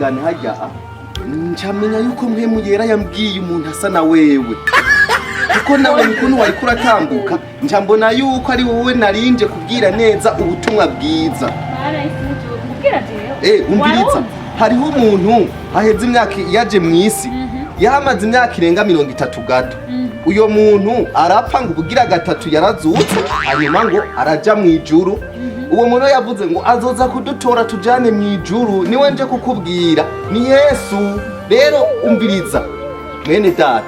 Ndengana hajya ncamenya yuko Mpwemu Yera yambwiye umuntu asa na wewe, kuko nawe ukuntu wariko uratambuka, nca mbona yuko ari wowe narinje kubwira neza ubutumwa bwiza. Kubwira jewe? Umviriza. Waruzi? Hariho umuntu haheze imyaka yaje mu isi, yamaze imyaka irenga 30 gato. Uyo muntu arapfa, ngo ubugira gatatu yarazutse, hanyuma ngo araja mu ijuru. Uwo muntu yavuze ngo azoza kudutora tujane mu ijuru. Niwe nje kukubwira, ni Yesu. Rero umviriza mwene data,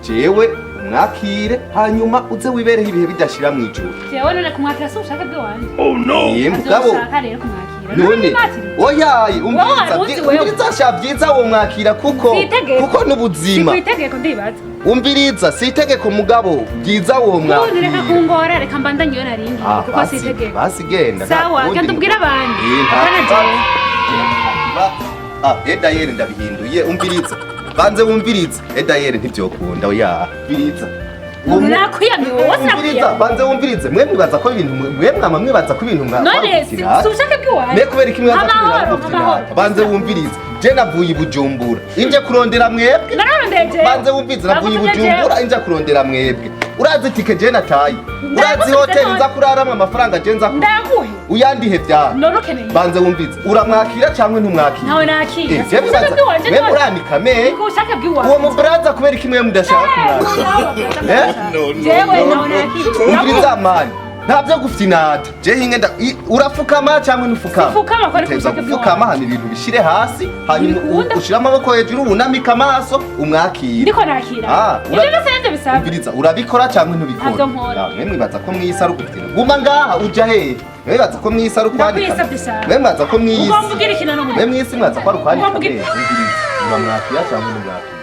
jewe umwakire, hanyuma uze wibereho ibihe bidashira mu ijuru. Jewe none kumwakira si ubushake bw'iwanje. Ye, mugabo. Ushaka rero kumwakira? None oyaye, umviriza. Wowe waruzi wewe. Umviriza sha, byiza wo mwakira kuko Si itegeko. kuko n'ubuzima. Si itegeko ndibaza. Umviriza, si itegeko, mugabo byiza wo Ubundi reka mwakira. kungora, reka mbandanye iyo naringiye Ah, kuko si basi itegeko. Basi genda, nta Sawa, kundi. genda ubwire abandi. Nta Apana kibazo. jewe. Ah, edayeri ndabihinduye. Umviriza, banze wumvirize. Edayeri ntibyokunda, oya, umviriza. Nakwiyamye wowe. Umviriza. Sinakwiyamye. Banze wumvirize. Mwe mwibaza ko ibintu, mwe mwama mwibaza ko ibintu mwa None si si ubushake bw'iwanje. Ne kubera iki mwibaza ko ibintu Amahoro, ari amahoro. ugufyinata? Banze wumvirize. Je navuye i Bujumbura inje kurondera mwebwe. Nararondeye jewe. Banze wumvirize, navuye i Nagutumye jewe. Bujumbura inje kurondera mwebwe. Urazi itike je nataye? Urazi Ndagusubiza hoteli none. nza kuraramwo, amafaranga je nza Ndaguhe. Uyandihe vyaha. None ukeneye? Banze wumvirize, uramwakira cyangwa ntumwakira? Ntawe nakira. Eh, Si je ubushake mwibaza- bw'iwanje mwe none. muranika me Ni ku bushake bw'iwanje. uwo muburaza, kubera iki mwe mudashaka kumwakira? Eh? Jewe ntawe nakira. Umviriza mani, nta byo gufyinata. Je hinge nda urafukama cyangwa ntufukama? Sifukama, ko ari ku Uteza bushake gufukama, hano ibintu bishire hasi, hanyuma Ntibikunda. ushire amaboko hejuru, wunamike amaso, umwakire. Ndiko nakira. Ah, Ibyo byose nivyo bisaba. Umviriza, urabikora cyangwa ntubikora? Ntabyo nkora. Ah, mwe mwibaza ko mwisi ari ugufyina. Guma ngaha, uja hehe? Mwe mwibaza ko mwisi ari ukwanika? Ndakwisabye sana. Mwe mwibaza ko mwisi Ugomba ugira ikintu mwe mwisi mwaza ko ari ukwanika? Ugomba ugira- Umviriza, uramwakira cyangwa ntumwakira?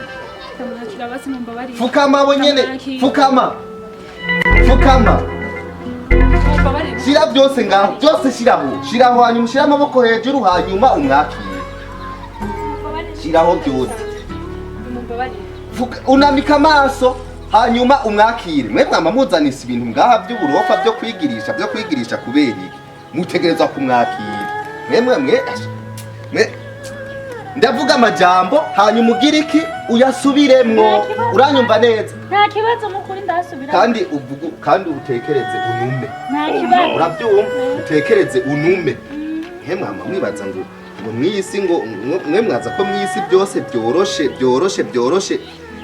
Ndamwakira basi, mumbabarire. Fukama bo nyene. Ndamwakira. Fukama, fukama. Mumbabarire. Shira byose ngaho, byose shiraho, shiraho, hanyuma ushire amaboko hejuru, hanyuma umwakire. Mumbabarire. Shiraho byose. Mumbabarire. Unamika amaso, hanyuma umwakire. Mwe mwama muzanisa ibintu ngaha by'uburofa byo kwigirisha, byo kwigirisha. Kubera iki mutegerezwa kumwakira? Mwe mwe asha, mwe ndavuga amajambo, hanyuma ugira iki? Uyasubiremwo. Nta kibazo. Uranyumva neza? Nta kibazo, mukuri ndasubira. Kandi uvugu kandi utekereze, unume. Nta kibazo. Urabyumva? Utekereze, unume. Mwe mwama mwibaza ngo mw'isi, ngo mwe mwaza ko mw'isi byose byoroshe, byoroshe, byoroshe.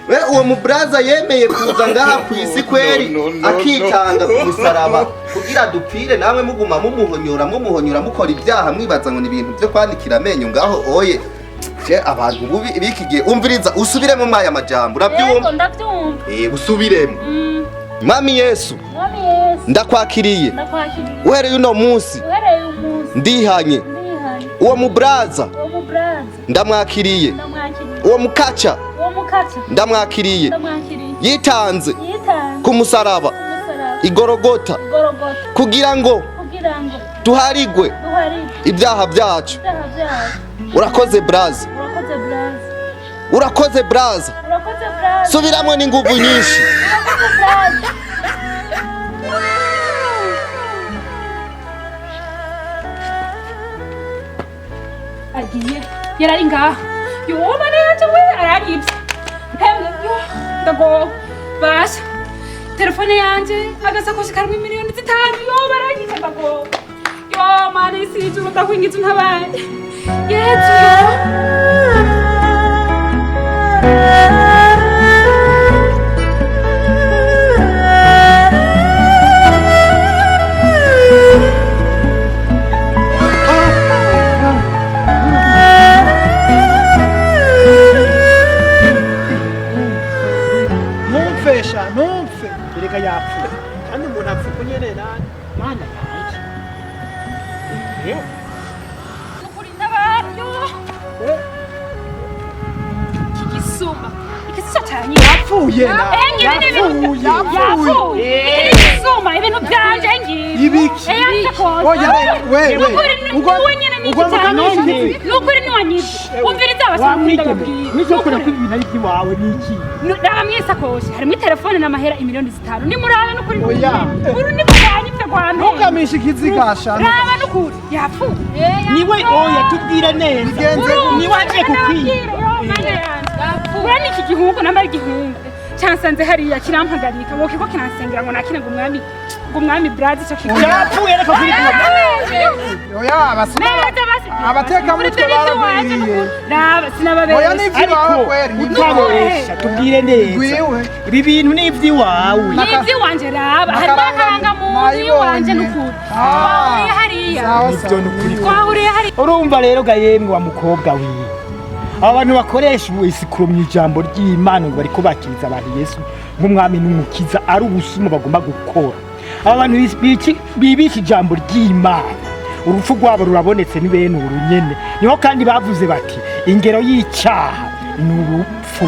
We uwo muburaza yemeye kuza ngaha ku isi kweri, No, no, no, akitanga no. ku musaraba kugira dupfire, namwe muguma mumuhonyora, mumuhonyora, mukora ibyaha, mwibaza ngo ni ibintu byo kwanikira amenyo ngaho oye. Je abantu bubi biki gihe. Umviriza, usubiremo mwaya majambo. Yego. Urabyumva? Ndabyumva. Usubiremo. Mwami Yesu, Mwami Yesu, ndakwakiriye. Ndakwakiriye. Uhereye uno munsi, Uhereye umunsi, ndihanye. Ndihanye. Uwo muburaza, Uwo muburaza, ndamwakiriye. Ndamwakiriye. Uwo mukaca, Uwo mukaca, ndamwakiriye. Ndamwakiriye. Yitanze Yitanze ku musaraba ku musaraba igorogota Gorogota kugira ngo kugira ngo tuharigwe duharire ibyaha byacu. ibyaha byacu. Urakoze braza. Urakoze buraza. Urakoze braza. Urakoze buraza. Subiramo n'inguvu nyinshi. Urakoze buraza. Agiye yarari ngaha. Yo mana yanje we, aranyibye hemwe. Yo ndagowe basha, telefone yanje, agasakoshi karimo miliyoni 5. Yo baranyibye, ndagowe. Yo mana isi ijuru, ndakwingiza untabaye Yezu. Yo. Ntumfesha, ntumfe erega, yapfuye. Kandi umuntu apfa uko nyene nani mana yanjye. Nukuri ntabara yo. Iki gisuma, iki cyanye. Yapfuye na. Nyine ni ibintu Yapfuye. yapfuye. Iki ni igisuma, ibintu byanje ngibi. Ibiki? Sakoshi. Oya, we we. Nukuri niwe nyene ni iki Ugomba cyanye. kandi Nukuri niwanyibye. Umviriza abashinzwe, ndababwira. nicyo kure ko ibintu ari iby'iwawe ni iki? Raba mwisakoshi harimo telefone n'amahera imiliyoni 5. Nimurabe, nukuri. Oya. Uru ni bwanyibye. rwamenye. Ntukamishe ikizigasha. Raba n'ukuri yapfuye. Niwe, oya, tubwire neza. Bigenze gute? Niwe aje kukwiba. Urani iki gihungu nambara igihungu cyansanze hariya kirampagarika ngo kiko kiransengera ngo nakine ngo umwami, ngo umwami Brad icyo kigo. Yapfuye, reka kuri. Oya, abasuma, abatekamutwe baragwiriye. Raba, sinababeshya. Oya, n'ivy'iwawe Ariko kweri, n'ivy'iwawe. utabesha, tubwire neza. Gwiwe. Ibi bintu ni iby'iwawe. N'iby'iwanje, raba, harimo akarangamuntu y'iwanje n'ukuri. Twahuriye hariya. Sawa, Nibyo, sawa. ni ukuri. Twahuriye hariya. Urumva rero ga yemwe wa mukobwa wiwe, aba bantu bakoresha isikuro mu ijambo ry'Imana ngo bariko bakiriza abantu Yesu nk'umwami n'umukiza ari ubusuma bagomba gukora. Aba bantu bibisha ijambo ry'Imana, urupfu rwabo rurabonetse, ni bene uru nyene. Niho kandi bavuze bati ingero y'icyaha ni urupfu.